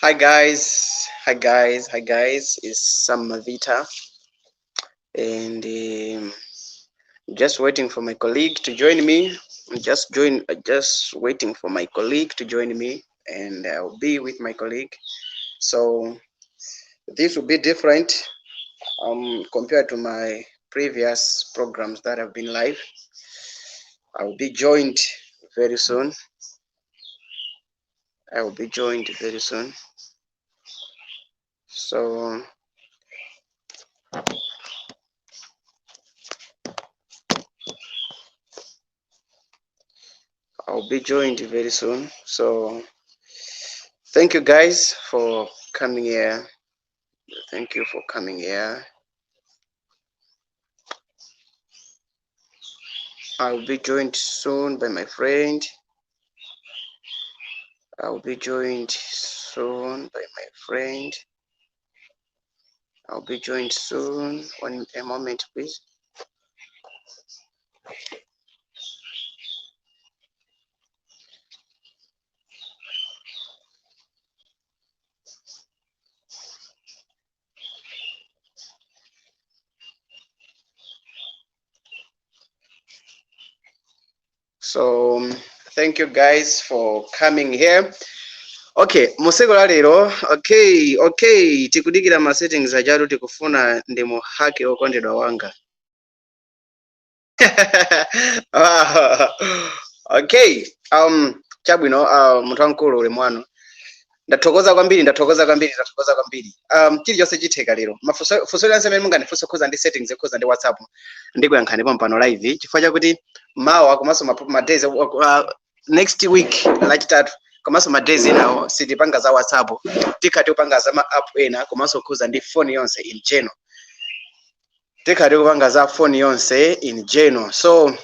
Hi guys, hi guys, hi guys. It's Sam Mavita, and just waiting for my colleague to join me. I'm just waiting for my colleague to join me, and I'll be with my colleague. So this will be different compared to my previous programs that have been live. I will be joined very soon. I will be joined very soon. So I'll be joined very soon. So thank you guys for coming here. Thank you for coming here. I'll be joined soon by my friend. I'll be joined soon by my friend. I'll be joined soon. One a moment, please. So thank you guys for coming here. Okay, musiku la lero, okay, tikudikira ma settings ajatu, tikufuna ndi muhake okondedwa wanga. Okay, chabwino, munthu wamkulu, uli mwano. Ndathokoza kwambiri, ndathokoza kwambiri, ndathokoza kwambiri. Chilichonse chitheka lero. Mafunso funso lililonse amene mungandifunse kukhuza ndi settings, kukhuza ndi WhatsApp, ndikuyankhani pompano live, chifukwa chakuti mawa komanso ma days next week Lachitatu komanso ma days enawo sitipanga za WhatsApp, tikhati kupanga za ma app ena komanso kukhuza ndi phone yonse in general. Tikhati kupanga za phone yonse in general. So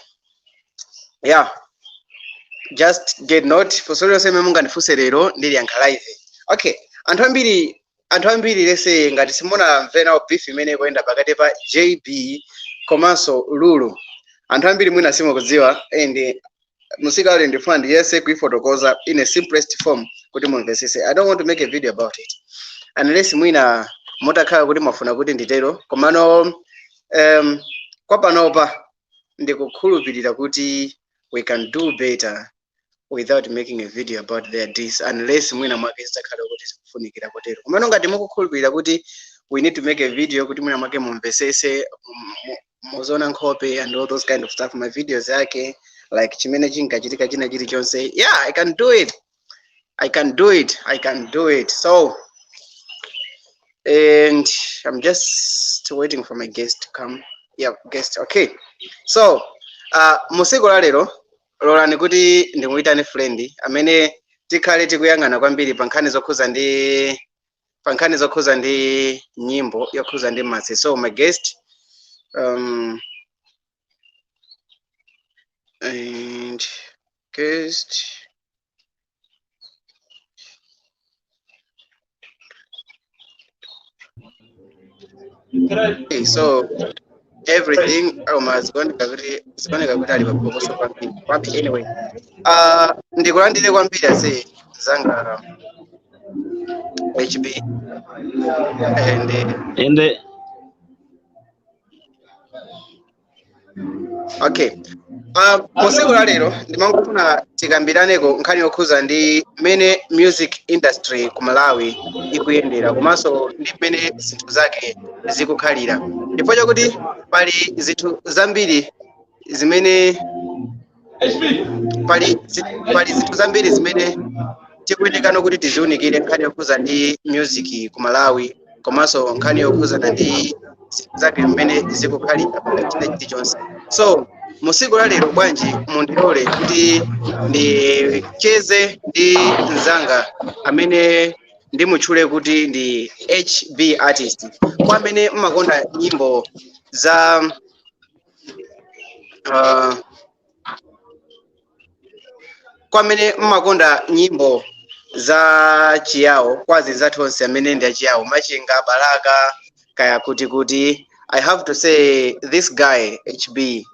yeah, just get note, funso lililonse imene mungandifunse lero ndiliyankha live. Okay, anthu ambiri lese ngati simunamve nawo beef imene ikuyenda pakati pa JB komanso Lulu, anthu ambiri mwina simukudziwa, and musikale ndifuna ndiyese kuifotokoza in a simplest form kuti mumvesese. I don't want to make a video about it unless mwina mutakhala kuti mwafuna kuti nditero, komano kwa panopa ndikukhulupirira kuti we can do better without making a video about their diss, unless mwina mwake zitakhala kuti zikufunikira kotero. Komano ngati mukukhulupirira kuti we need to make a video kuti mwina mwake mumvesese, muzoona nkhope and all those kind of stuff, my videos yake like chimene chinkachitika, china chilichonse, yeah, I can do it, I can do it, I can do it. So and I'm just waiting for my guest to come. Yeah, guest. Okay, so musiku la lero lolani kuti ndimuyitane friend amene tikhale tikuyang'ana kwambiri pa nkhani zokhuza ndi nyimbo yokhuza ndi Martse. So my guest and guest. Okay, so everything zikuoneka kuti ali paphokoso kwambiri kwambiri. Anyway, ndikulandire kwambiri ase zanga HB and Ende. Okay, musiku la lero ndimangofuna tikambiraneko nkhani yokhuza ndi mmene music industry ku Malawi ikuyendera komanso ndi mmene zinthu zake zikukhalira, chifukwa chakuti pali zinthu zambiri zimene tikuyenekano kuti tiziunikire, nkhani yokhuza ndi music ku Malawi komanso nkhani yokhuzana ndi zinthu zake mmene zikukhalira pa china chilichonse. So musiku la lero bwanji mundilole kuti ndicheze ndi mzanga amene ndimutchule kuti ndi HB Artist. Kwa amene mmakonda nyimbo za kwa amene mmakonda nyimbo za Chiyawo, kwa azinzathu onse amene ndi achiyawo, Machinga, Balaka, kaya kuti, I have to say this guy HB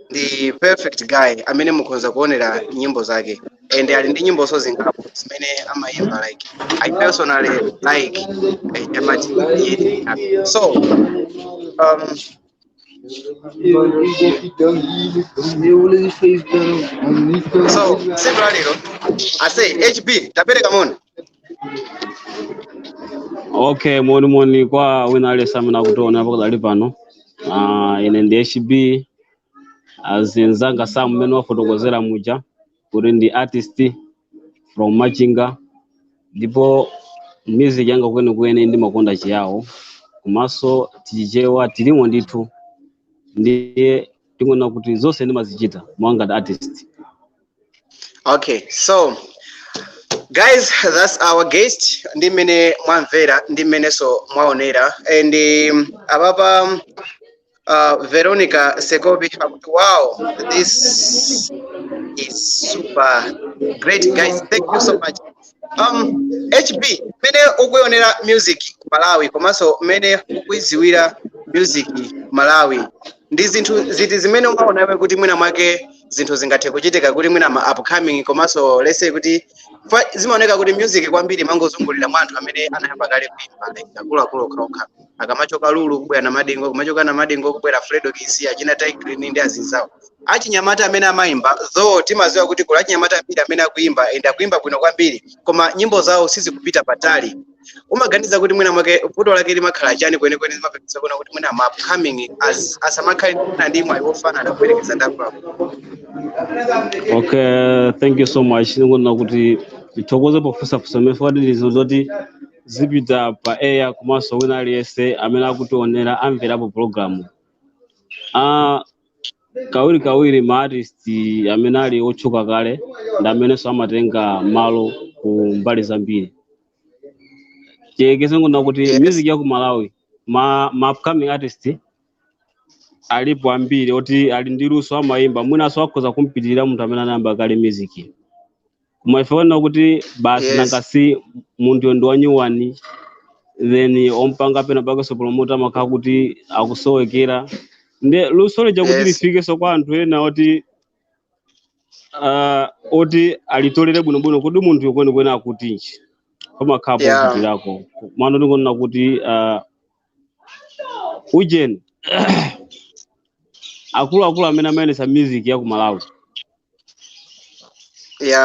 the perfect guy amene mukhoza kuonera nyimbo zake. And ali ndi nyimbo zingapo zimene amayimba. Like, I personally like amati. So so tsiku la lero, ase HB, tapereka moni. Okay, moni moni kwa wina aliyense amene akutiona pakadali pano. Ine ndi HB, azinzanga Sam mmene wafotokozera muja kuti ndi artist from Machinga, ndipo music yanga kwenikweni ndimakonda Chiyawo komanso Tichichewa tilimo ndithu, ndiye tikuona kuti zonse ndimazichita mwangati artist. Okay, so guys, that's our guest. Ndi mmene mwamvera, ndi mmenenso mwaonera. And apapa Veronica Sekobi akuti, "Wow, this is super great, guys. Thank you so much." HB, mmene ukuionera music ku Malawi komanso mmene ukuiziwira music ku Malawi, ndi zinthu ziti zimene umaona iwe kuti mwina mwake zinthu zingathe kuchitika kuti mwina ma upcoming, komanso let's say kuti zimaoneka kuti music kwambiri mangozungulira mwa anthu amene anayamba kale kuimba, like akuluakulu okhaokha, akamachoka Lulu kubwera na Madingo, kumachoka na Madingo kubwera Fredokiss, achina Tay Grin ndi azinzawo. Achinyamata amene amayimba, though timaziwa kuti kuli achinyamata ambiri amene akuimba and akuimba bwino kwambiri, koma nyimbo zawo sizikupita patali. Umaganiza kuti mwina mwake vuto lake limakhala chani kwenikweni, zimapangitsa kuona kuti mwina ma upcoming asamakhale mwina ndi mwayi wofanana kuyerekeza ndi akuluakulu? Okay, thank you so much. Ndikuona kuti tithokoze pofusafusa mmene foti ndizo zoti zipita pa air, komanso wina aliyense amene akutionera amverapo program. Kawiri kawiri ma artist amene ali otchuka kale ndi amenenso amatenga malo ku mbali zambiri. Chiyekeze ngona kuti music ya ku Malawi, ma upcoming artist alipo ambiri oti ali ndi luso, amayimba, mwinanso akhoza kumpitirira munthu amene anayamba kale music, koma ife kuona kuti basi nanga si munthu ndi wanyuwani, then ompanga pena pakenso promoter amakhala kuti akusowekera, ndi luso lija kuti lifikenso kwa anthu ena oti oti alitolere bwinobwino kuti munthu kwenikweni akutinji, pamakhala povutirako. Mano ndikuona kuti ujeni akuluakulu amene amayendesa music ya ku Malawi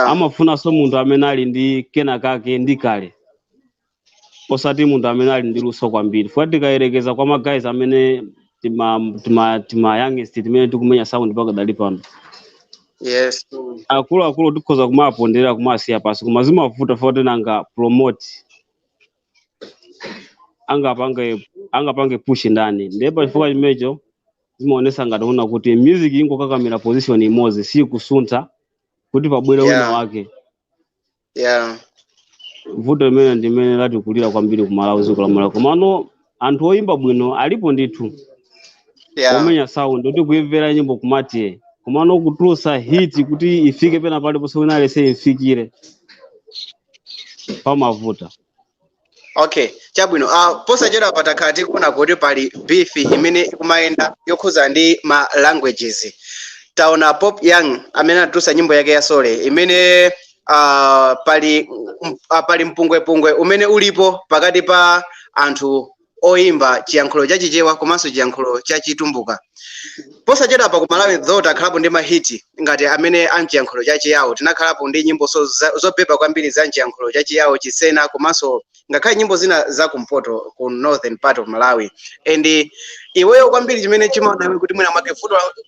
amafunanso munthu amene ali ndi kena kake ndi kale, osati munthu amene ali ndi luso kwambiri. Fuka tikayerekeza kwa ma guys amene tima youngest timene tikumenya sound pakadali pano, akuluakulu tikhoza kumapondera, kumasiya pasi, koma zimavuta foti nanga promote angapange push ndani? Ndiye pachifukwa chimenecho zimaonesa ngati una kuti music ingokakamira position imodzi, si kusuntha kuti pabwere wina wake. Vuto limene ndimene latikulira kwambiri ku Malawi, dziko la Malawi. Komano anthu oyimba bwino alipo ndithu, omenya sound kuti kuimvera nyimbo kumati, komano kutulusa hit kuti ifike pena paliponse wina aliyense ifikire, pamavuta. Okay, chabwino. Posachedwa patakhala tikuona kuti pali beef imene ikumayenda yokhuza ndi ma languages. Taona Pop Young amene anatulutsa nyimbo yake ya Sole imene pali mpungwepungwe umene ulipo pakati pa anthu oyimba chiyankhulo cha Chichewa komanso chiyankhulo cha Chitumbuka. Posachedwa pa ku Malawi, though takhalapo ndi ma hit ngati amene amchiyankhulo cha Chiyawo, tinakhalapo ndi nyimbo so zobeba kwambiri za mchiyankhulo cha Chiyawo, Chisena, komanso ngakhale nyimbo zina za kumpoto, ku northern part of Malawi. And iweyo kwambiri chimene chimaona iwe kuti mwina mwake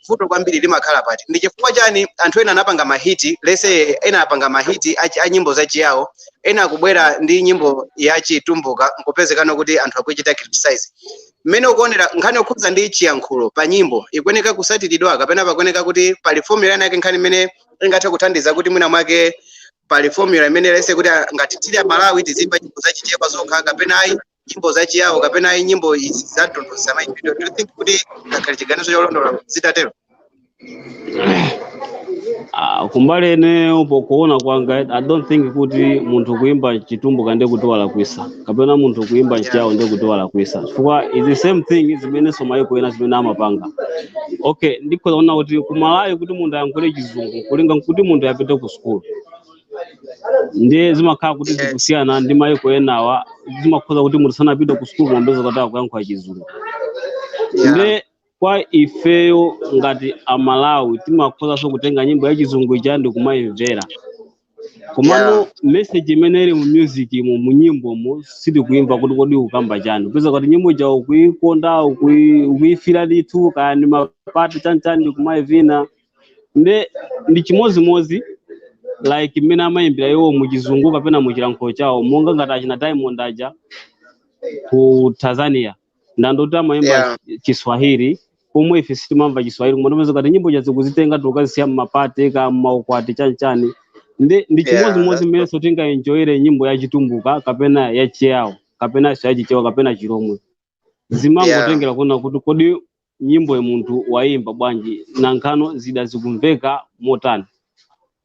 vuto kwambiri limakhala pati, ndi chifukwa chani anthu ena anapanga ma hit, let's say ena apanga ma hit a nyimbo za Chiyawo, ena akubwera ndi nyimbo ya Chitumbuka, nkupezekano kuti anthu akuichita criticize? Mmene ukuonera nkhani yokhudza ndi chiyankhulo pa nyimbo, ikuyeneka kusatiridwa kapena pakuyeneka kuti pali formula ina yake, nkhani imene ingathe kuthandiza kuti mwina mwake pali formula imene, let's say kuti ngati tili a Malawi tizimba nyimbo za Chichewa zokha, kapena ayi nyimbo za Chiyawo, kapena ayi nyimbo izi za mtundu zamayimbidwe? Do you think kuti ngakhale chiganizo cholondola zitatero? Kumbali ene pokuona kwanga, I don't think kuti munthu kuimba Chitumbuka ndiye kuti walakwisa, kapena munthu kuimba Chiyawo ndiye kuti walakwisa, chifukwa it's the same thing zimenenso mayiko ena zimene amapanga. Okay, ndikhoza kuona kuti ku Malawi kuti munthu ayankhule Chizungu kulinga nkuti munthu apite ku school. Ndiye zimakhala kuti zikusiyana ndi mayiko enawa, zimakhoza kuti munthu sanapite ku sukulu kumampeza kuti akuyankhula Chizungu. Nde kwa ifeyo ngati Amalawi timakhozanso kutenga nyimbo ya Chizungu ija ndi kumayimvera, komano message imene ili mu music mu mu nyimbomo sitikuimva kuti kodi ukamba chani. Kupeza kuti nyimbo ija ukuikonda, ukuyifira ndithu, kaya ndi ma party chanichani, ndikumayivina. Nde ndi chimozimozi like mmene amayimbira iwo mu Chizungu kapena mu chilankhulo chawo, monga ngati achina Diamond aja ku Tanzania, ndandoti amayimba Chiswahili, pomwe ife sitimamva Chiswahili, koma timapeza kuti nyimbo zikuzitenga tikazisiya mma party ka maukwati chanichani. Ndi chimozimozi mmenenso tingaenjoyere nyimbo ya Chitumbuka kapena ya Chiyawo kapenanso ya Chichewa kapena Chilomwe. Zimangotengera kuona kuti kodi nyimbo ya munthu wayimba bwanji, nankhano zida zikumveka motani.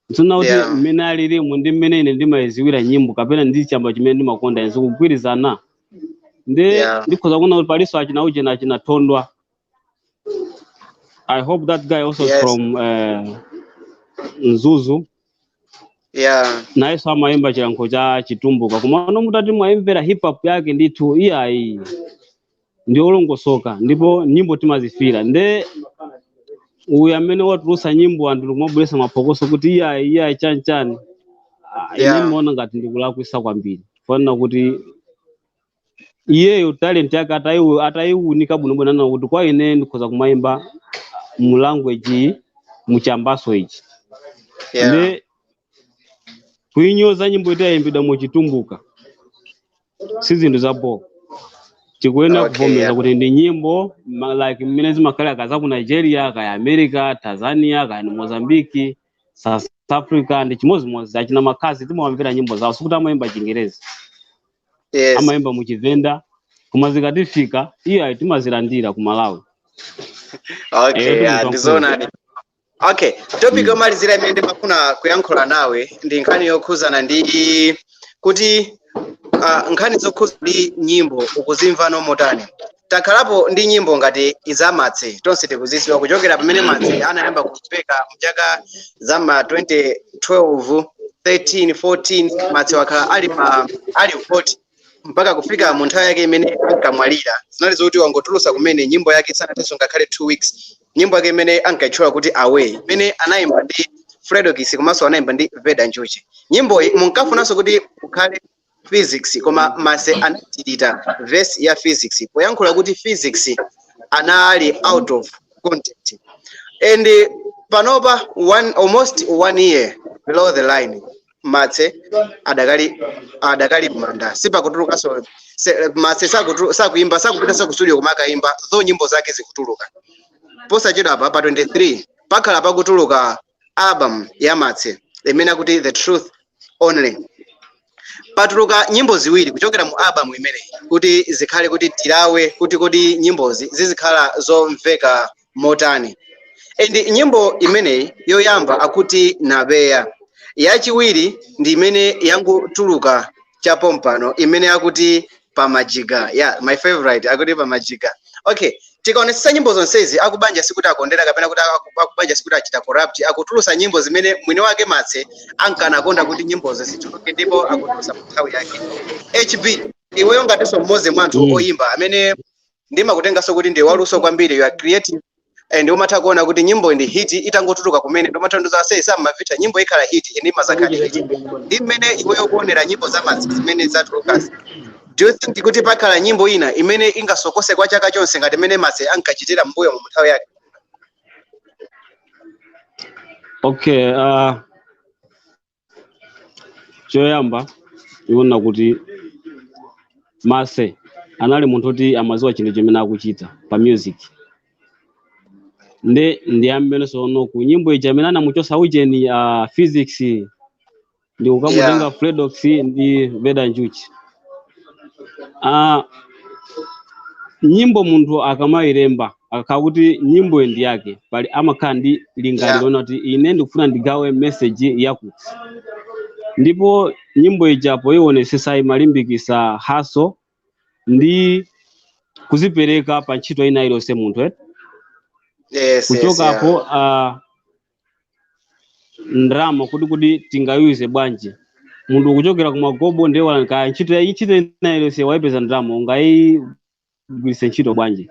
Ntsona kuti mmene alilimu ndi mmene ine ndimayiziwira nyimbo kapena ndi chamba chimene ndimakonda zikugwirizana. Ndi ndikhoza kuona kuti palinso achina ujena, achina Thondwa. I hope that guy also is from Mzuzu. Nayenso amayimba chilankhulo cha Chitumbuka, koma mutati mwayimvera hip hop yake ndithu, iyayi, ndi olongosoka ndipo nyimbo timazifira. Nde uyu amene watulusa nyimbo, anthu ndikumabweresa maphokoso kuti iyayi, iyayi, chanichani. Ah, ine ndimaona ngati ndikulakwisa kwambiri, fanana kuti iyeyo talent yake atayiwunika bwinobwino, anena kuti kwa ine ndikhoza kumayimba mu language iyi, muchambaso ichi. Nde kuinyoza nyimbo itayimbidwa mu Chitumbuka si zinthu zabo. Tikuyenera kuvomereza kuti ndi nyimbo like mmene zimakhala kaza ku Nigeria, kaya America, Tanzania, kaya ni Mozambique, South Africa, ndi chimozimozi. Achina Makazi timawamvera nyimbo zawo, sikuti amayimba Chingerezi, amayimba mu Chivenda, koma zikatifika iye timazilandira ku Malawi. Okay, yeah, munthu ndizoonadi. Okay, topic yomalizira imene ndimafuna kuyankhula nawe ndi nkhani yokhuzana ndi kuti nkhani zokhuza ndi nyimbo ukuzimva motani? Takhalapo ndi nyimbo ngati izaMartse, tonse tikuzidziwa, kuchokera pamene Martse anayamba kumveka mchaka zama 2012, 13, 14. Martse wakhala ali pa ali 40 mpaka kufika mu nthawi yake imene ankamwalira. Zinali zokuti wangotulusa kumene nyimbo yake, isanatenso ngakhale 2 weeks, nyimbo yake imene ankayitchula kuti "Away", imene anayimba ndi Fredokiss komanso anayimba ndi Veda Njuchi. Nyimboyi munkafunanso kuti ukhale Phyzix, koma Martse anatilita verse ya Phyzix poyankhula kuti Phyzix anali out of content. And panopa one, almost one year below the line, Martse adakali manda, sipakutulukanso. Martse sakuyimba, sakupita ku studio kumakayimba, though nyimbo zake zikutuluka. Posachedwa apa pa 23 pakhala pakutuluka album ya Martse imene akuti "The Truth Only". Patuluka nyimbo ziwiri kuchokera mu album imeneyi kuti zikhale kuti tilawe kuti kodi nyimbozi zizikhala zomveka motani. And nyimbo imeneyi yoyamba akuti "Nabeya", yachiwiri ndi imene yangotuluka chapompano imene akuti "Pamajiga". Yeah, my favorite, akuti "Pamajiga". Okay, tikaonetsetsa nyimbo zonsezi, akubanja sikuti akondera kapena kuti akubanja sikuti achita corrupt, akutulusa nyimbo zimene mwini wake Martse ankanakonda kuti nyimbozo zituluke, ndipo akutulusa mu nthawi yake. HB, iweyo ngatinso mmodzi mwa anthu oyimba amene ndimakutenganso kuti ndi waluso kwambiri, you are creative and umatha kuona kuti nyimbo ndi hit itangotuluka kumene, ndomatha ndoza sei samavita nyimbo ikhala hit indi imazakhala hit. Ndi mmene iweyo kuonera nyimbo za Martse zimene zatulukazi, do you think kuti pakhala nyimbo ina imene ingasokose kwa chaka chonse ngati imene Martse ankachitira mbuyo mu nthawi yake? Okay, choyamba iwona kuti Martse anali munthu kuti amaziwa chinthu chimene akuchita pa music. Nde ndiyambenso sono ku nyimbo ija imene anamuchosa ujeni Phyzix ndi kukamutenga Fredokiss ndi Veda Njuchi. Nyimbo munthu akamayilemba, akakhala kuti nyimbo ndi yake, pali amakhala ndi lingaliro kuti ine ndikufuna ndigawe message yakuti, ndipo nyimbo ija poionesesa imalimbikisa hustle ndi kuzipereka pa ntchito ina iliyonse munthu, eh? Yes. Kuchokapo Ndrama kuti tingayuze bwanji munthu ukuchokera kumagobo, ndiye wala kaya ntchito ina iliyonse, waipeza ndrama, ungayigwiritse ntchito bwanji?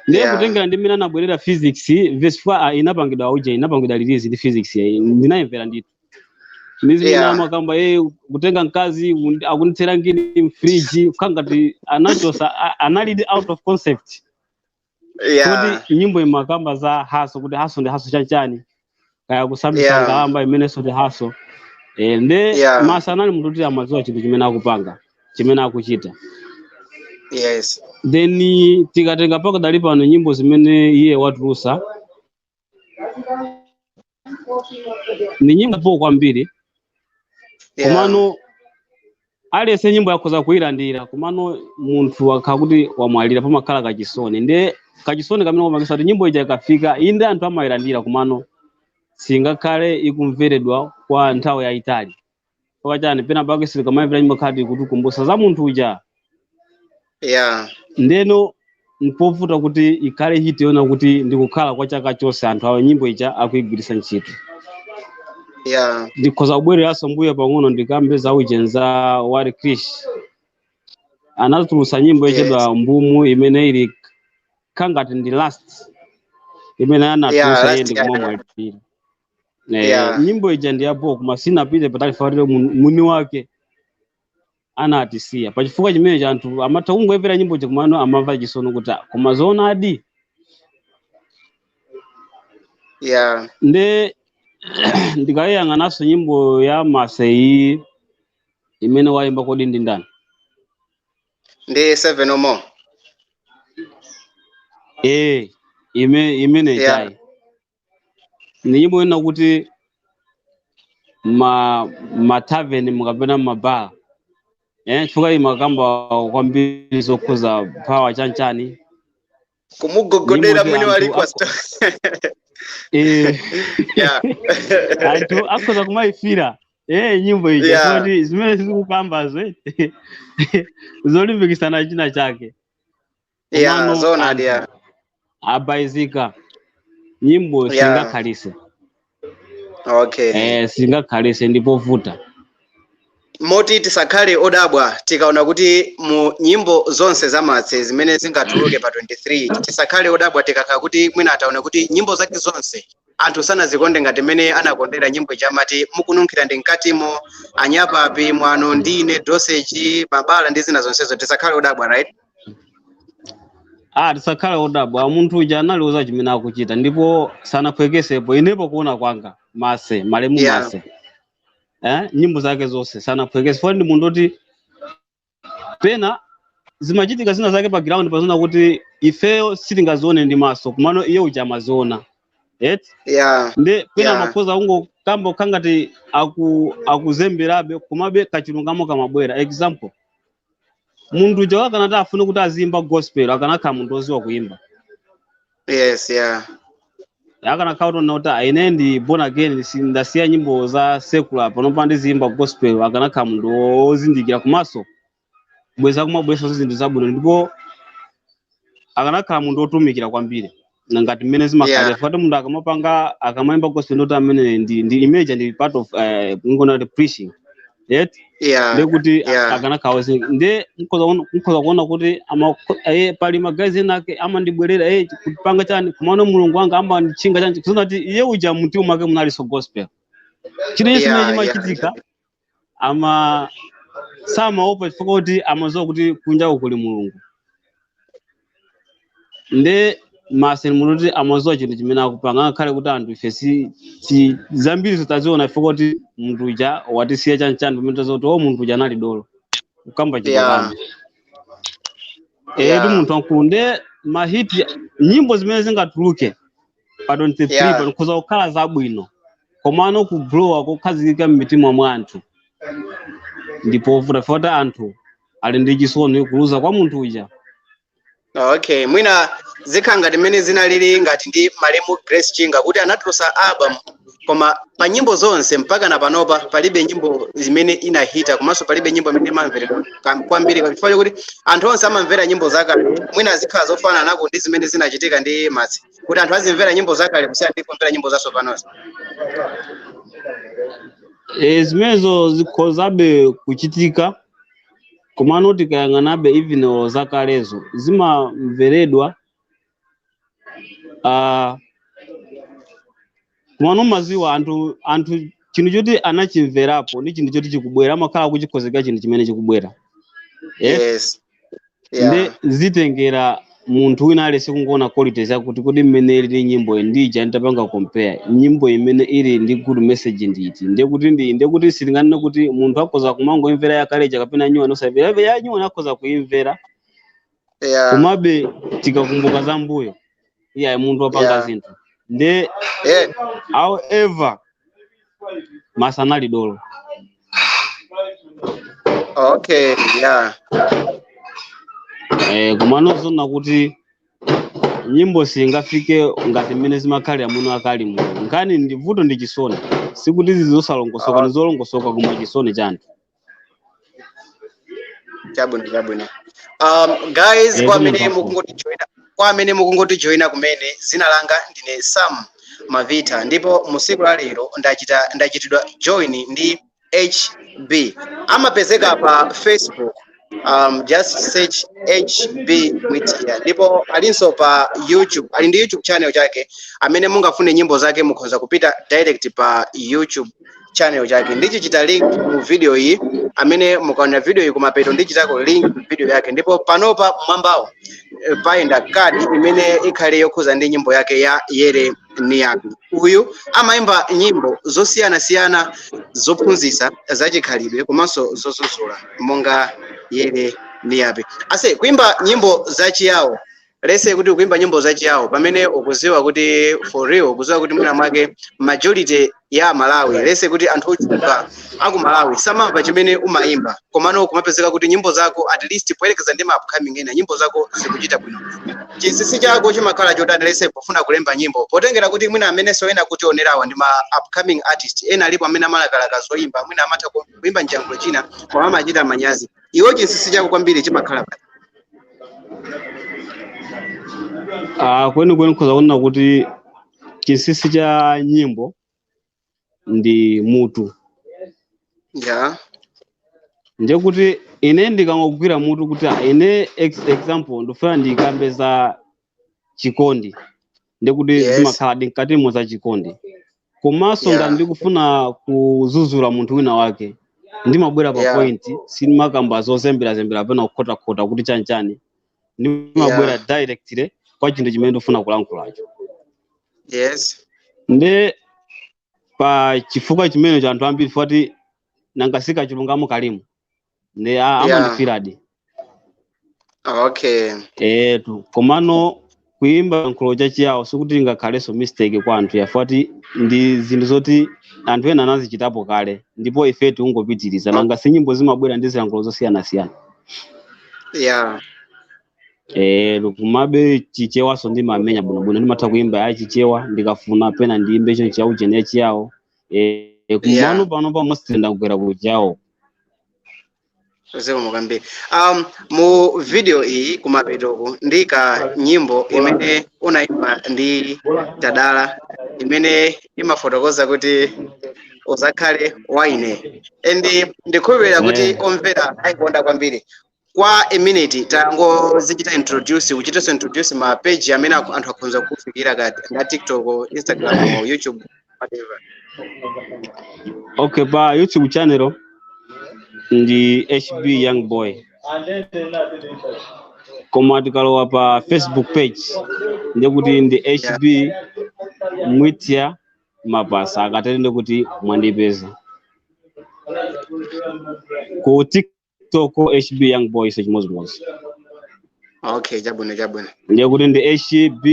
Ndiye kutengera ndi mmene anabwerera Phyzix verse 4, inapangidwa uje, inapangidwa release ndi Phyzix, ndinayimvera ndithu ndi zimene amakamba kutenga mkazi akundithera ngini mfriji, kukhala ngati anachosa analidi out of concept, kuti nyimbo imakamba za hustle, kuti hustle ndi hustle chanchani, kaya kusambisa ngalamba imenenso ndi hustle. Nde Martse anali munthu kuti amadziwa chinthu chimene akupanga, chimene akuchita. Then tikatenga pakadali pano, nyimbo zimene iye watulusa ni nyimbo po kwambiri, komano aliyense nyimbo yakhoza kuyilandira, komano munthu akhala kuti wamwalira, pamakhala kachisoni. Ndiye kachisoni kamene kamakisa kuti nyimbo ija ikafika, inde anthu amayilandira, komano singakhale ikumveredwa kwa nthawi yayitali. Chifukwa chani? Pena pake silikamamvera nyimbo khati kutikumbusa za munthu uja. Ndeno mpovuta kuti ikhale hit yona kuti ndikukhala kwa chaka chonse anthu awo nyimbo ija akuigwiritsa ntchito. Ndikhoza kubwereranso mbuyo pang'ono, ndikambe za ujenza wa Krish. Anatulutsa nyimbo ichedwa Mbumu, imene ili khangati ndi last imene anatulutsa iye last ndikumamwalira. Nyimbo ija ndi yapo, koma sinapite patali fatire mwini wake anatisiya. Pachifukwa chimene anthu amatha kungomvera nyimbo ija, komano amamva chisono kuti, "Ah, koma zoonadi." Nde ndikayiyang'ananso nyimbo ya Martse iyi imene wayimba, kodi ndi ndani? Ndi Seven or More. Imene ichayi ni nyimbo ina kuti ma tavern mukapena mabaa, chifukwa imakamba kwambiri zokhuza power chanchani. Kumugogodera Nyimbo mwini anthu wa liquor store. Anthu akhoza kumayifira nyimbo ija, kuti zimene zikukambazo zolimbikisana china chake. Komano Zoonadi. anthu abayizika nyimbo singakhalise. Singakhalise, ndipovuta. Moti tisakhale odabwa tikaona kuti mu nyimbo zonse za Martse zimene zingatuluke pa 23, tisakhale odabwa tikakhala kuti mwina ataona kuti nyimbo zake zonse anthu sanazikonde ngati mmene anakondera nyimbo chamati Mukununkhira Ndi Mkatimo, Anyapapi, Mwano Ndine, Dosage, Mabala ndi zina zonsezo. Tisakhale odabwa, right? Ah, tisakhale odabwa. Munthu uja analiuza chimene akuchita ndipo sanaphwekesepo. Inepo kuona kwanga, Martse, malemu Martse, nyimbo zake zonse sanaphwekese, foni ndi munthu oti pena zimachitika zina zake pa ground pazona kuti ifeyo sitingazione ndi maso, komano iye uja amaziona, eti? Nde pena makhoza kungokamba khangati akuzemberabe, komabe kachilungamo kamabwera. Example, munthu uja akanati afune kuti azimba gospel, akanakhala munthu oziwa kuimba. Akanakhala kuti kuti, "Ah, ine ndi born again, ndasiya nyimbo za secular, panopa ndizimba gospel," akanakhala munthu wozindikira komanso bweza kumabwesa zinthu zabwino, ndipo akanakhala munthu wotumikira kwambiri ngati mmene zimakhalira. Fati munthu akamapanga, akamayimba gospel, ndoti amene ndi image, ndi part of ngona kuti preaching, yet ndekuti akanakhala nde mukhoza kuona kuti pali magazi ena ake amandibwerera, kupanga chani, kumano Mulungu wanga amandichinga chani, kusona kuti iye uja mumtima mwake munalinso gospel, chinthu chimene chimachitika ama samaopa, chifukwa kuti amadziwa kuti kunja kuli Mulungu. Nde Martse munthu kuti amadziwa chinthu chimene akupanga, ngakhale kuti anthu ife si zambiri zitaziona, chifukwa kuti munthu uja watisiya chanchani, pamene taziona kuti o, munthu uja anali dolo kukamba chilungamo. Ndi munthu wankulu. Nde ma hit, nyimbo zimene zingatuluke pa 23 pano kukhoza kukhala zabwino, komano kublowa kokhazikika m'mitima mwa anthu ndipo vuta, anthu ali ndi chisoni kuluza kwa munthu uja. Okay, mwina zikhala ngati mmene zinalili ngati ndi malemu Grace Chinga, kuti anatulusa album, koma pa nyimbo zonse mpaka na panopa palibe nyimbo zimene inahita, komanso palibe nyimbo imene imamveredwa kwambiri, chifukwa chokuti anthu onse amamvera nyimbo zakale. Mwina zikhala zofanana nako ndi zimene zinachitika ndi Martse, kuti anthu azimvera nyimbo zakale kusiyana ndi kumvera nyimbo zatsopanozi. E, zimenezo zikhozabe kuchitika, komano tikayang'anabe even zakalezo zimamveredwa, komano maziwa anthu chinthu choti anachimverapo ndi chinthu choti chikubwera, amakhala kuchikhozeka chinthu chimene chikubwera, eh? Yes. Nde zitengera munthu wina aliyense kungoona quality zakuti kodi mmene ilili nyimbo iyi ndija nditapanga compare, nyimbo imene ili ndi good message nditi, ndiye kuti ndiye kuti sitinganene kuti munthu akhoza kumangoimvera yakaleja kapena nyuwani osaimvera ya nyuwani, akhoza kuimvera. Komabe tikakumbuka za mbuyo, iya, munthu wapanga zinthu nde. However, masanali dolo. Eh, komano zona kuti nyimbo singafike ngati mmene zimakhalira muno akali muno. Nkhani ndi vuto ndi chisoni, sikuti izi zosalongosoka, ndi zolongosoka, koma chisoni cha anthu. Chabwino, chabwino. Guys, Eh, kwa amene munthu mukungotijoina, kwa amene mukungotijoina kumene, zina langa ndine Sam Mavita, ndipo musiku la lero ndachitidwa join ndi HB. Amapezeka pa Facebook, just search HB Mwitia, ndipo alinso pa YouTube, ali ndi YouTube channel chake. Amene mungafune nyimbo zake mukhoza kupita direct pa YouTube channel chake. Ndichichita link mu video iyi. Amene mukaona video iyi kumapeto, ndichitako link video yake. Ndipo panopa mwambawo payenda kadi imene ikhale yokhuza ndi nyimbo yake ya Yere Niyapi. Uyu amayimba nyimbo zosiyanasiyana zophunzitsa zachikhalidwe komanso zozuzula monga Yere Niyapi. Ase, kuimba nyimbo zachiyawo, lese kuti kuimba nyimbo zachiyawo pamene ukuziwa kuti for real, ukuziwa kuti mwina mwake majority ya Malawi, lese kuti anthu ochuluka aku Malawi samamva chimene umayimba, komano kumapezeka kuti nyimbo zako, at least poyerekeza ndi ma upcoming ena, nyimbo zako zikuchita bwino, chinsinsi chako chimakhala chotani, lese pofuna kulemba nyimbo, potengera kuti mwina amenenso ena kutionerawa ndi ma upcoming artist, ena alipo amene amalakalaka zoyimba, mwina amatha kuimba mchiyankhulo china koma amachita manyazi? Iwo chinsinsi chako kwambiri chimakhala pati? Ah, kwenikweni nkhoza kunena kuti chinsinsi cha nyimbo ndi mutu. Ndiye kuti ine ndikangogwira mutu kuti ine example ndifuna ndikambe za chikondi, ndiye kuti zimakhala mkatimo za chikondi. Komanso ngati ndikufuna kuzuzula munthu wina wake, ndimabwera pa point, sindimakamba zozemberazembera pena kukhotakhota kuti chanchani. Ndimabwera directly kwa chinthu chimene ndikufuna kulankhulacho. Nde pa chifukwa chimenecho anthu ambiri fuati nangasika chilungamo kalimo nde amandifiradi. Etu, komano kuimba nkhulo chachiyawo sikuti ingakhalenso mistake kwa anthu, yafuati ndi zinthu zoti anthu ena anazichitapo kale ndipo ife tikungopitiriza. Nanga si nyimbo zimabwera ndi zilankhulo zosiyanasiyana? Etu, komabe Chichewaso ndimamenya bwinobwino, ndimatha kuimba ya Chichewa ndikafuna, pena ndiyimbe cho chauchene yachiyawo. Kumano pano pamositenda ndakugwera kuchiyawo. Zikomo kwambiri. Mu video iyi kumapetoku ndika nyimbo imene unaimba ndi Tadala imene imafotokoza kuti uzakhale waine, and ndikhulupirira kuti omvera ayikonda kwambiri. Kwa a minute tangozichita introduce, kuchitanso introduce ma page amene anthu akhoza kufikira kati nga TikTok, Instagram or YouTube, whatever. Okay, pa YouTube channel ndi HB Young Boy, koma tikalowa pa Facebook page ndikuti ndi HB Mwitia Mapasa, akatero ndikuti mwandipeza. Ku TikTok HB Young Boy so chimodzimodzi. Okay, chabwino, chabwino. Ndiye kuti ndi HB,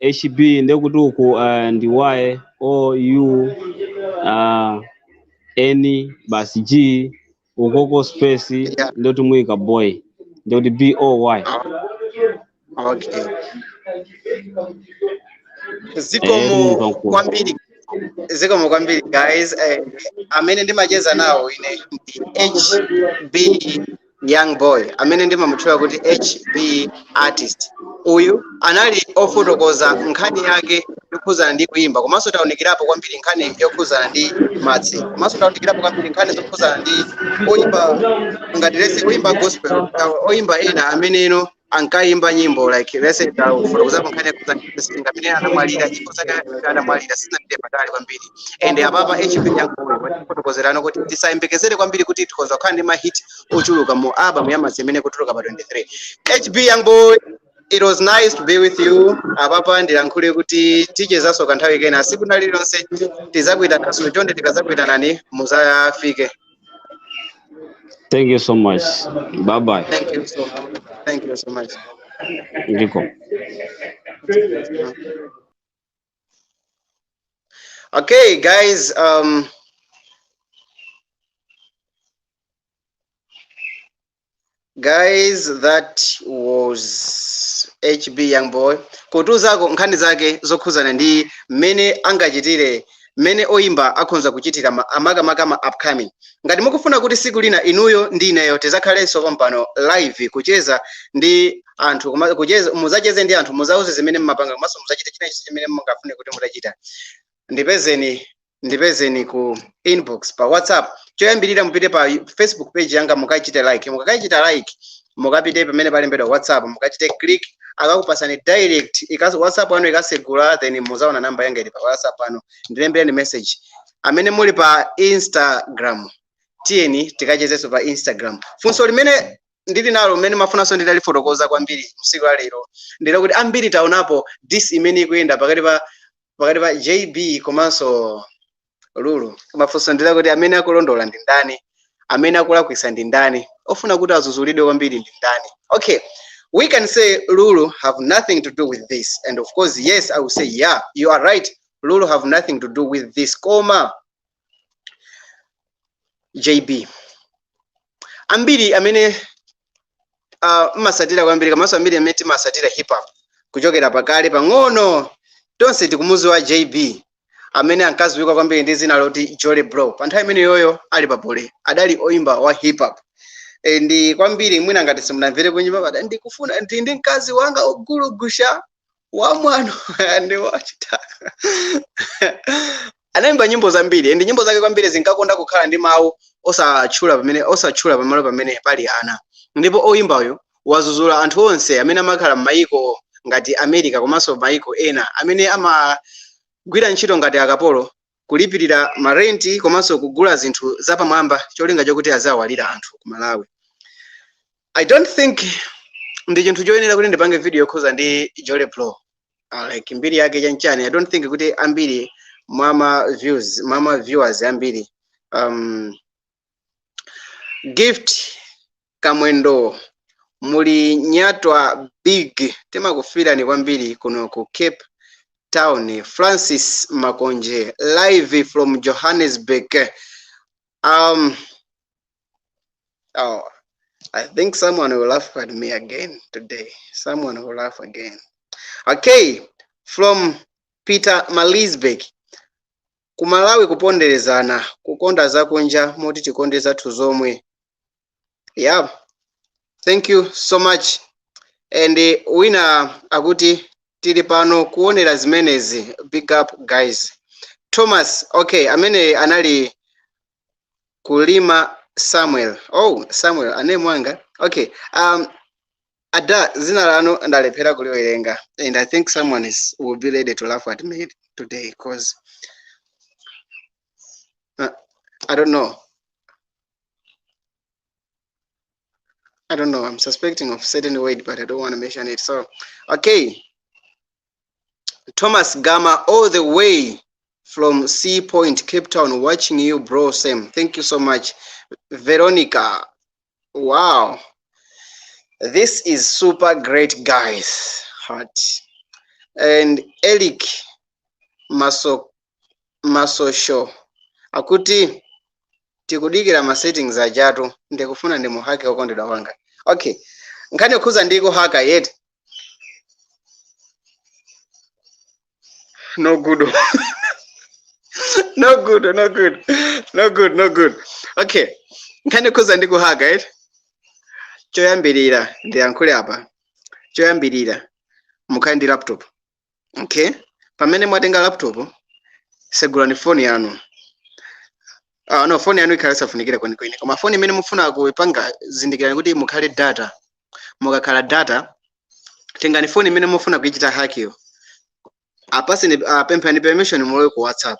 HB ndiye kuti uku ndi Y O U N basi G, ukoko space, ndiye kuti muyika boy, ndiye kuti B O Y. Okay. Eh, Zikomo munthu wamkulu. kwambiri, zikomo kwambiri guys. Amene ndimacheza nawo ine ndi HB Young Boy, amene ndimamutchula kuti HB Artist. Uyu anali ofotokoza nkhani yake. Yokhuzana ndi kuyimba, komanso tawunikirapo kwambiri nkhani yokhuzana ndi madzi, komanso tawunikirapo kwambiri nkhani zokhuzana ndi oyimba ngati lese oyimba gospel, oyimba ena amene ino ankayimba nyimbo like lese. Tafotokozapo nkhani yokhuzana ndi Blessing amene anamwalira, nyimbo zake anamwalira, sizinapite patali kwambiri. And apapa HB Youngboy watifotokozerano kuti tisayembekezere kwambiri kuti tikhoza kukhala ndi mahit ochuluka mu album ya Madzi imene kutuluka pa 23. HB Youngboy, it was nice to be with you. Apapa ndilankhule kuti tichezanso kanthawi kena, siku lililonse tizakuitananso. Chonde, tikazakuitanani muzafike. Thank you so much, bye bye. Thank you so much, thank you so much. Ndiko. Okay guys, guys, that was HB Youngboy kutuzako nkhani zake zokhuzana ndi mmene angachitire, mmene oyimba akhonza kuchitira amakamaka ma upcoming. Ngati mukufuna kuti siku lina inuyo ndi ineyo tizakhalenso pompano live kucheza ndi anthu, kucheza, muzacheze ndi anthu, muzauze zimene mmapanga, komanso muzachite china chonse chimene mungafune kuti mutachita, ndipezeni ku inbox pa WhatsApp. Choyambirira mupite pa Facebook page yanga, mukachite like. Mukakachita like, mukapite pamene palembedwa WhatsApp, mukachite click, akakupasani direct WhatsApp anu ikasegula, then muzaona namba yanga ili pa WhatsApp anu. Ndilembерeni message. Amene muli pa Instagram, tiyeni tikachezenso pa Instagram. Funso limene ndili nalo, mmene mafunanso nditalifotokoza kwambiri msiku la lero, ndilakuti ambiri taonapo diss imene ikuyenda pakati pa JB komanso Lulu. Mafunso ndilakuti amene akulondola ndi ndani, amene akulakwisa ndi ndani, ofuna kuti azuzulidwe kwambiri ndi ndani? Okay, we can say Lulu have nothing to do with this, and of course, yes, I will say, yeah, you are right, Lulu have nothing to do with this. Koma JB, ambiri amene mmasatira kwambiri, komanso ambiri amene timasatira hip hop kuchokera pakale pang'ono, tonse tikumuziwa JB amene ankaziwika kwambiri ndi zina loti Jolly Bro. Pa nthawi imene yoyo ali papole adali oimba wa hip hop. Ndi kwambiri mwina ngati simunamvere kunyumba pada ndikufuna ndi mkazi wanga ogulugusha wamwano ndi wachitaka. Anayimba nyimbo zambiri, ndi nyimbo zake kwambiri zinkakonda kukhala ndi mawu osatchula pamene, osatchula pamalo pamene pali ana. Ndipo oyimbayo wazuzula anthu onse amene amakhala m'mayiko ngati America komanso mayiko ena amene amagwira ntchito ngati akapolo kulipirira marenti komanso kugula zinthu zapamwamba, cholinga chokuti azawalira anthu ku Malawi. I don't think ndi chinthu choyenera kuti ndipange video yokhuza ndi Jolly Bro, like mbiri yake chanchani. I don't think kuti ambiri mwama views, mwama viewers ambiri. Gift Kamwendo, muli nyatwa big, timakufirani kwambiri kuno ku Cape Town. Francis Makonje, live from Johannesburg. Oh, I think someone will laugh at me again today. Someone will laugh again. Okay, from Peter Malisberg, kumalawi kuponderezana, kukonda zakunja moti tikonde zathu zomwe. Yeah, thank you so much. And wina akuti tili pano kuonera zimenezi, big up guys. Thomas, okay, amene anali Kulima Samuel. Oh, Samuel ane mwanga. Okay, ada zina lanu ndalephera kuliwerenga, and I think someone is will be ready to laugh at me today because I don't know. I don't know. I'm suspecting of certain word, but I don't want to mention it. So, okay. Thomas Gama, all the way from Sea Point, Cape Town, watching you, bro. Sam, thank you so much. Veronica, wow. This is super great, guys. Heart. And Eric Maso Masosho akuti tikudikira ma settings ajatu, ndikufuna ndimuhake okondedwa wanga. Okay, nkhani yokhuza ndi kuhaka yet, no good, no good, no good, no good, no good. Okay, nkhani yokhuza ndi kuhaka yet, choyambirira ndiyankhule apa, choyambirira mukhale ndi laptop. Okay, Pamene mwatenga laptop, segulani phone yanu. No, phone yanu ikhale safunikira kwenikweni, koma phone imene mufuna kuipanga, zindikirani kuti mukhale data. Mukakhala data, tengani phone imene mufuna kuichita hack iyo, apaseni, pemphani permission mulowe ku WhatsApp.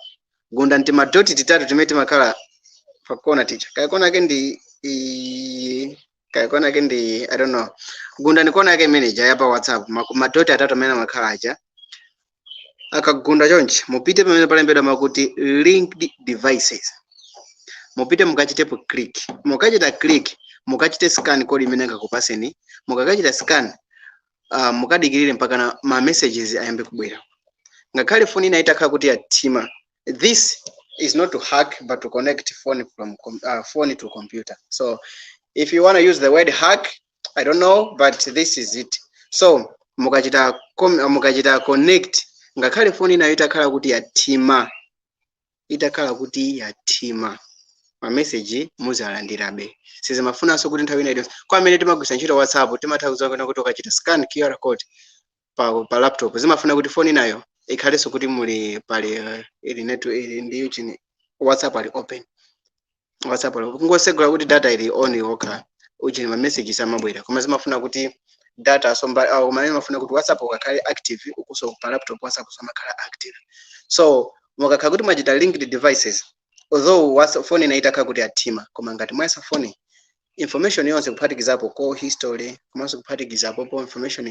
Gundani timadoti titatu timene timakhala pa kona ticha, kaya kona yake ndi kaya kona yake ndi, I don't know. Gundani kona yake imene ija ya pa WhatsApp, madoti atatu amene amakhala aja. Akagunda chonchi, mupite pamene palembedwa makuti "linked devices". Mupite mukachitepo click. Mukachita click, mukachite scan code imene angakupaseni. Mukakachita scan, mukadikirire mpaka na ma messages ayambe kubwera, ngakhale phone ina itakhala kuti yathima. This is not to hack, but to connect phone from phone to computer. So if you want to use the word "hack", I don't know, but this is it. So mukachita connect, ngakhale phone inayo itakhala kuti yathima, itakhala kuti yathima, ma message muzalandirabe. Sizimafunanso kuti nthawi ina iliyonse. Kwa amene timagwisa ntchito WhatsApp, timatha kudziwa kuti ukachita scan QR code pa laptop, zimafuna kuti phone inayo ikhalenso kuti muli pali ili net, ili ndi chini, WhatsApp ali open. WhatsApp ali kungosegula kuti data ili on yokha, uchini, ma messages amabwera. Koma zimafuna kuti data somba, koma imafuna kuti WhatsApp ukakhale active, ukuso pa laptop WhatsApp samakhala active. So mukakhala kuti mwachita linked devices, although WhatsApp phone ina itakhala kuti yathima, koma ngati mwayesa phone, information yonse, kuphatikizapo call history, komanso kuphatikizapo po information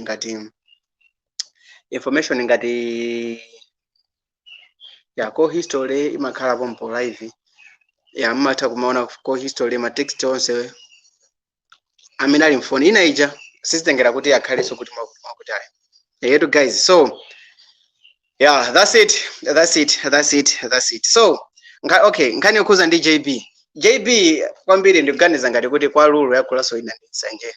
ngati ya call history imakhala pompo live. Ya, mmatha kumaona call history, ma text onse amene ali mfoni ina ija. Sizitengera kuti akhalenso kuti mwakuti mwakuti, ayi. Yetu guys, so yeah, that's it, that's it, that's it, that's it. So okay, nkhani yokhuza ndi JB. JB kwambiri ndikuganiza ngati kuti kwa Lulu yakulaso ina ndi nsanje,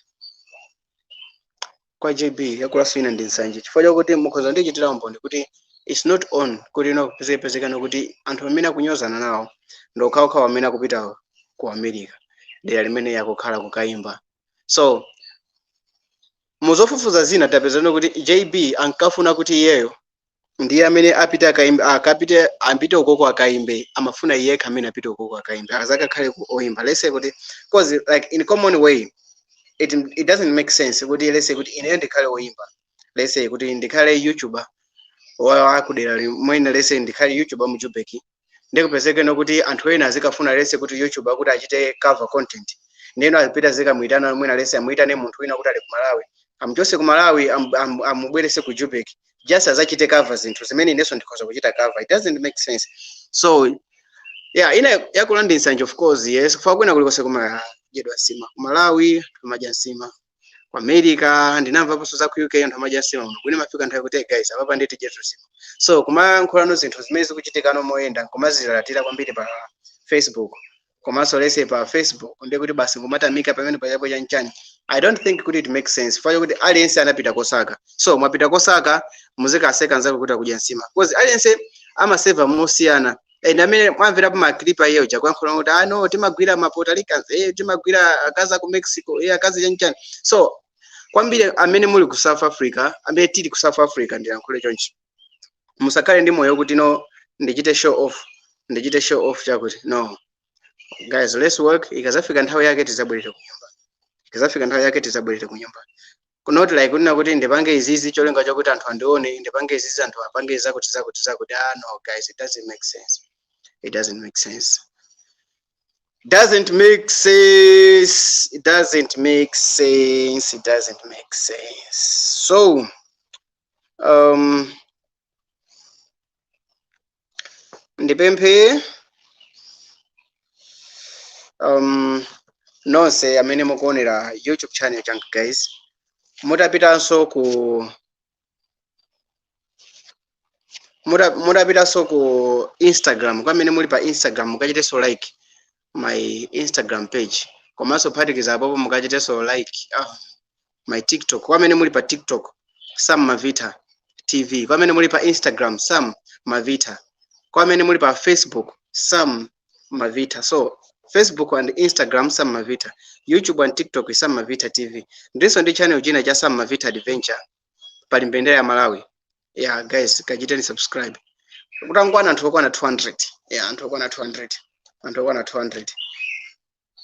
kwa JB yakulaso ina ndi nsanje, chifukwa chakuti mukhoza ndichitira umboni kuti it's not on kuti ino pezekana kuti anthu amene akunyozana nawo ndi okhaokhawo amene akupita ku America, dera limene yakukhala, kukayimba. So muzofufuza zina tapezana kuti JB ankafuna kuti iyeyo ndiye amene apite akaimbe, akapite, apite ukoko akaimbe. Amafuna iye amene apite ukoko akaimbe, azakakhale ku oyimba. Let's say kuti, 'cause like in common way, it doesn't make sense kuti, let's say kuti ineyo ndikhale oyimba, let's say kuti ndikhale YouTuber wa kudera limwene, let's say ndikhale YouTuber mu Jubek, ndikupezekeno kuti anthu ena azikafuna, let's say kuti YouTuber kuti achite cover content, ndeno azipita zikamuyitana mwina, let's say amuyitane munthu wina kuti ali ku Malawi, amuchose ku Malawi, amubwerese ku Jubek, just azachite cover zinthu zimene inenso ndikhoza kuchita cover. It doesn't make sense. So yeah, ina yakulandi nsanje, of course, yes. Kufa kwina kulikonse kumadyedwa nsima. Ku Malawi tumadya nsima, ku America ndinamvaponso za ku UK anthu amadya nsima. Muno kwine mafika nthawi kuti, "Guys, apapa nditi tidyetu nsima." So kumayankhulano zinthu zimene zikuchitikano moyenda, kumazilalatira kwambiri pa Facebook, komanso let's say pa Facebook ndiye kuti basi ngumatamika pamene pachapo chanchani. I don't think kuti it makes sense, fayo kuti aliyense anapita kosaka. So mwapita kosaka, muzikaseka nzako kuti akudya nsima, because aliyense amaseva mosiyana. And amene mwamverapo ma clip iyeyo chakuyankhula kuti, "Ah no, timagwira ma Puerto Ricans, timagwira akazi aku Mexico, akazi chanchani." So kwambiri amene muli ku South Africa, amene tili ku South Africa, ndiyankhule chonchi, musakhale ndi moyo kuti, "No, ndichite show off, ndichite show off chakuti." No guys, let's work. Ikazafika nthawi yake tizabwerera ku nyumba. Ikazafika nthawi yake tizabwerera ku nyumba. Not like kunena kuti ndipange izizi cholinga chokuti anthu andione, ndipange izizi anthu apange zakuti zakuti zakuti. Ah no guys, it doesn't make sense. It doesn't make sense, doesn't make sense, it doesn't make sense, it doesn't make sense. So ndipemphe nonse amene mukuonera YouTube channel changa, guys, mutapitanso ku mutapitanso ku Instagram, kwa amene muli pa Instagram, mukachitenso like my Instagram page, komanso phatikiza apopo mukachitenso like my TikTok. Kwa amene muli pa TikTok, Sam Mavita TV. Kwa amene muli pa Instagram, Sam Mavita. Kwa amene muli pa Facebook, Sam Mavita. So Facebook and Instagram, Sam Mavita. YouTube and TikTok, Sam Mavita TV. Ndiso ndi channel china cha Sam Mavita Adventure, pali mbendera ya Malawi. Yeah guys, kachiteni subscribe kutangwana anthu okwana 200. Yeah, anthu okwana 200, anthu okwana 200.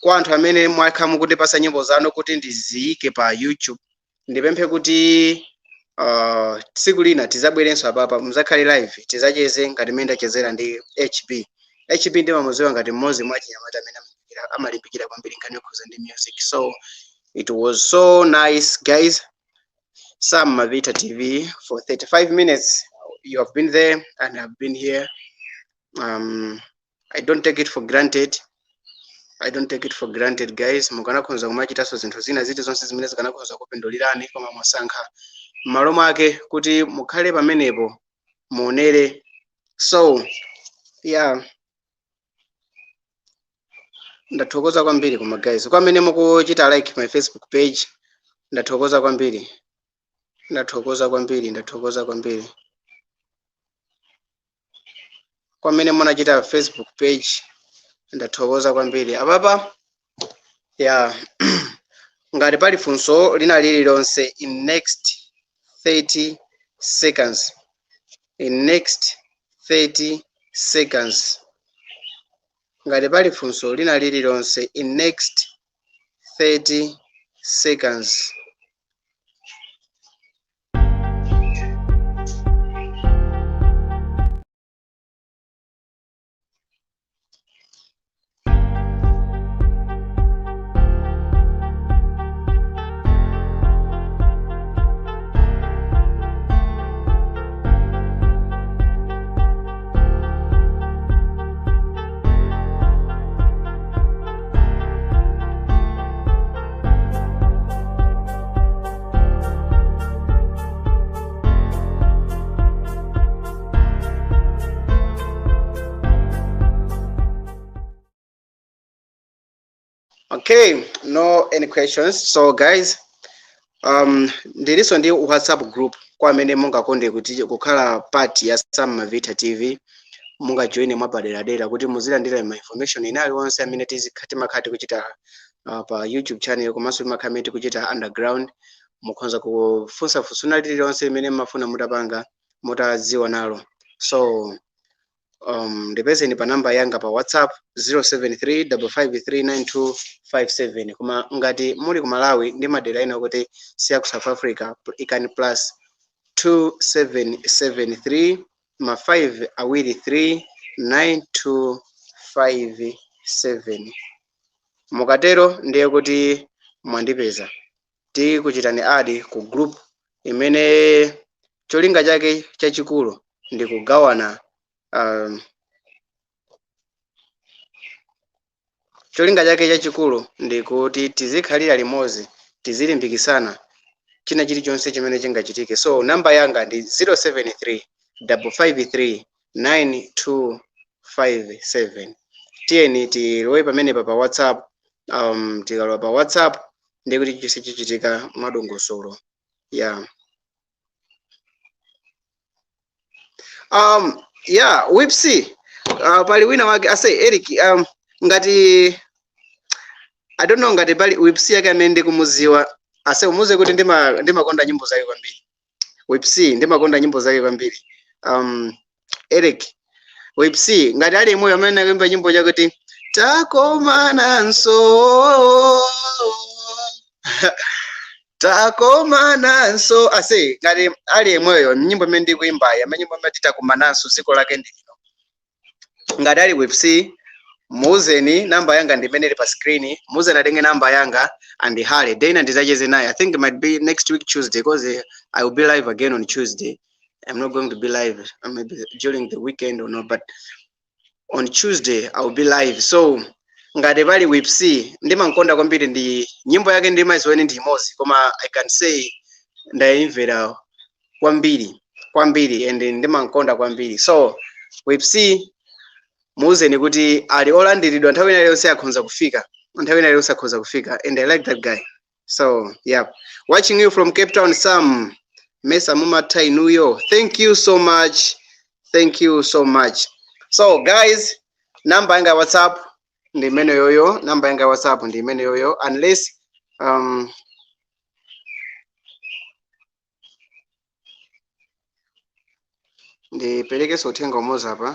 Kwa anthu amene mwakha mukundipasa nyimbo zanu kuti ndiziyike pa YouTube, ndipemphe kuti tsiku lina tizabwerenso apapa, muzakhale live, tizacheze ngati mmene ndachezera ndi HB. HB ndimamuziwa ngati mmodzi mwa chinyamata amene amalimbikira kwambiri nkhani yokhuza ndi music. So it was so nice, guys. Sam Mavita TV for 35 minutes. You have been there and I've been here. I don't take it for granted. I don't take it for granted, guys. Mukanakhoza kumachitanso zinthu zina ziti zonse zimene zikanakhoza kupindulirani, koma mwasankha m'malo mwake kuti mukhale pamenepo muonere. So yeah, ndathokoza kwambiri. Koma guys, kwa amene mukuchita like my Facebook page, ndathokoza kwambiri, ndathokoza kwambiri, ndathokoza kwambiri. Kwa amene munachita Facebook page, ndathokoza kwambiri. Apapa, yeah, ngati pali funso lina lililonse in next 30 seconds, in next 30 seconds, ngati pali funso lina lililonse in next 30 seconds. Okay, no any questions. So guys, ndilinso ndi WhatsApp group. Kwa amene mungakonde kuti kukhala part ya Sam Mavita TV, mungajoine mwapaderadera kuti muzilandira ma information ina aliwonse amene timakhala tikuchita pa YouTube channel, komanso timakhala amene tikuchita underground. Mukhoza kufunsa funso lililonse limene mumafuna mutapanga mutadziwa nalo. So ndipezeni pa namba yanga pa WhatsApp, 073 5539257. Koma ngati muli ku Malawi ndi madera ena kuti siya ku South Africa, ikani plus 2773 ma 5 awiri 3 9257. Mukatero ndiye kuti mwandipeza. Tikuchitani add ku group imene cholinga chake chachikulu ndi kugawana, cholinga chake chachikulu ndi kuti tizikhalira limodzi, tizilimbikisana china chilichonse chimene chingachitike. So namba yanga ndi 073 553 9257. Tiyeni tilowe pamenepa pa WhatsApp. Tikalowa pa WhatsApp ndi kuti chonse chichitika mwadongosolo. Yeah, yeah, Wipsy, pali wina wake ase Eric, ngati, I don't know ngati pali Wipsy yake amene ndikumuziwa. Ase umuze kuti ndimakonda nyimbo zake kwambiri. Wipsy, ndimakonda nyimbo zake kwambiri. Eric Wipsy, ngati ali imweyo amene akuimba nyimbo chakuti "Takomananso, takomananso", ase ngati ali imweyo nyimbo imene ndikuimbayi, amene nyimbo imene "Titakumananso", dziko lake ndi lino. Ngati ali Wipsy, muuzeni namba yanga ndi imene ili pa screen. Muuzeni atenge namba yanga andihale dena ndizacheze naye. I think it might be next week Tuesday, because I will be live again on Tuesday. I'm not going to be live maybe during the weekend or not, but on Tuesday I will be live. So ngati pali Wipsy, ndimankonda kwambiri. Ndi nyimbo yake ndimaziweni ndi imodzi, koma I can say ndayimvera kwambiri kwambiri and ndimankonda kwambiri. So Wipsy, muuzeni kuti ali olandiridwa nthawi ina iliyonse, akhoza kufika nthawi ina iliyonse, akhoza kufika. And I like that guy. So yeah, watching you from Cape Town, Sam Mesa mumatha inuyo. Thank you so much, thank you so much. So guys, namba yanga ya WhatsApp ndi imene yoyo, namba yanga ya WhatsApp ndi imene yoyo, unless Ndiperekenso uthenga umodzi apa.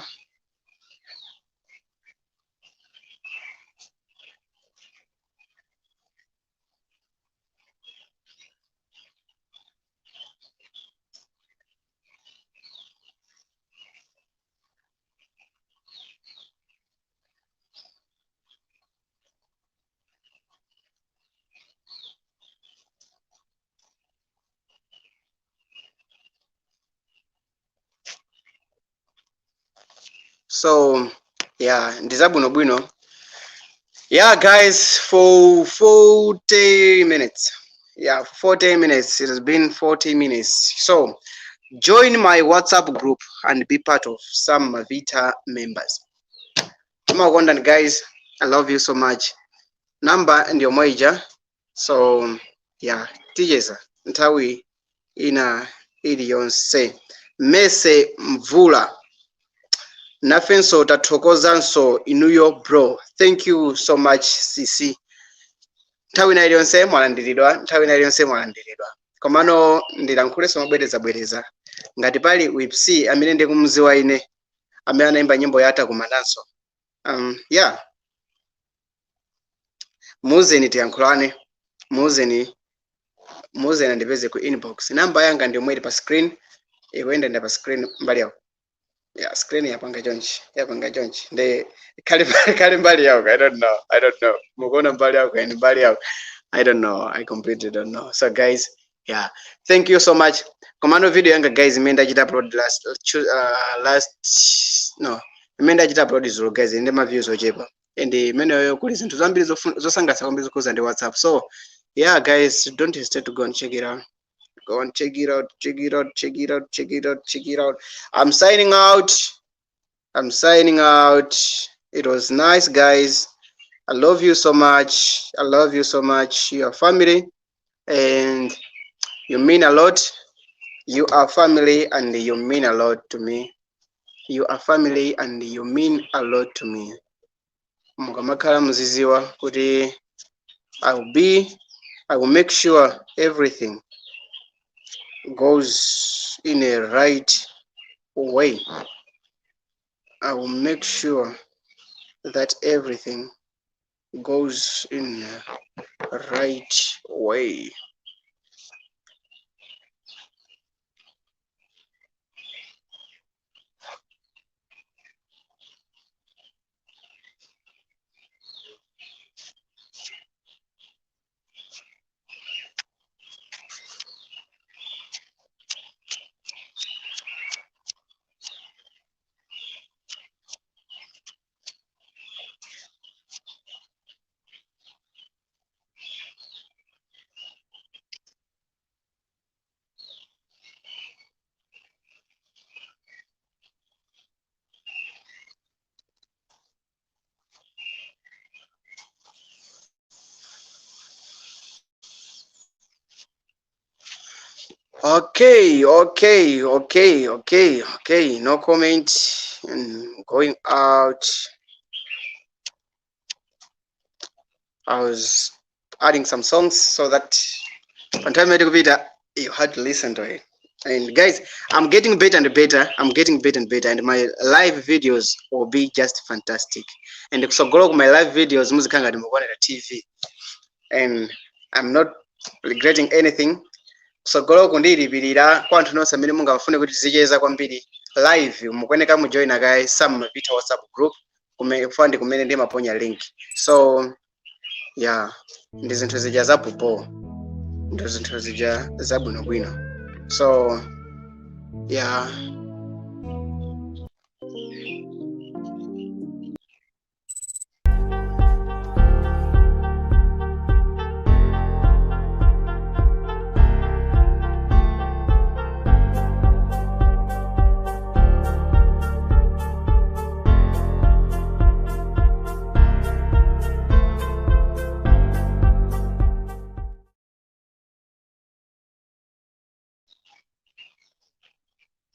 So yeah, ndizabwinobwino. Yeah guys, for 40 minutes. Yeah, 40 minutes. It has been 40 minutes. So join my WhatsApp group and be part of some Mavita members. Ndimakukondani guys, I love you so much. Number ndiyo moija. So yeah, ticheza nthawi ina iliyonse. Mese Mvula, nafenso tathokozanso inuyo bro, thank you so much. Cc nthawi ina iliyonse mwalandiridwa, nthawi ina iliyonse mwalandiridwa. Komano ndilankhulenso mobwerezabwereza, ngati pali Wipsy amene ndikumuziwa ine amene anayimba nyimbo ya Takumananso, yeah, muuzeni tiyankhulane, muuzeni, muuzeni andipeze ku inbox. Namba yanga ndi yomwe ili pa screen, ikuyendenda pa screen mbali yawo. Yeah, screen yapanga chonchi, yapanga chonchi, ndi khali khali mbali yawo. I don't know, I don't know. Mukuona mbali yawo and mbali yawo, I don't know, I completely don't know. So guys, yeah, thank you so much. Komano video yanga guys imene ndachita upload last, no, imene ndachita upload zulo guys, ndi ma views ochepa, and imeneyo kuli zinthu zambiri zosangalatsa kwambiri zokhuza ndi WhatsApp. So yeah guys, don't hesitate to go and check it out. Go and check it out, check it out, check it out, check it out, check it out. I'm signing out, I'm signing out. It was nice guys. I love you so much, I love you so much. Your family and you mean a lot. You are family and you mean a lot to me. You are family and you mean a lot to me. Mukamakhala muziziwa kuti I will make sure everything goes in a right way. I will make sure that everything goes in the right way. Okay. No comment. And going out. I was adding some songs so that on time kupita you had to listen to it. And guys, I'm getting better and better. I'm getting better and better, and my live videos will be just fantastic. And kusogolo my live videos muzikhala ngati mukuonera TV. And I'm not regretting anything. Kusogolo ndilipirira kwa anthu nonse amene mungafune kuti tizicheza kwambiri live, mukuyeneka mujoina kaye Sam Mavita WhatsApp group kumene kumene ndimaponya link. So yeah, ndi zinthu zija zapopo, ndi zinthu zija zabwinobwino. So yeah.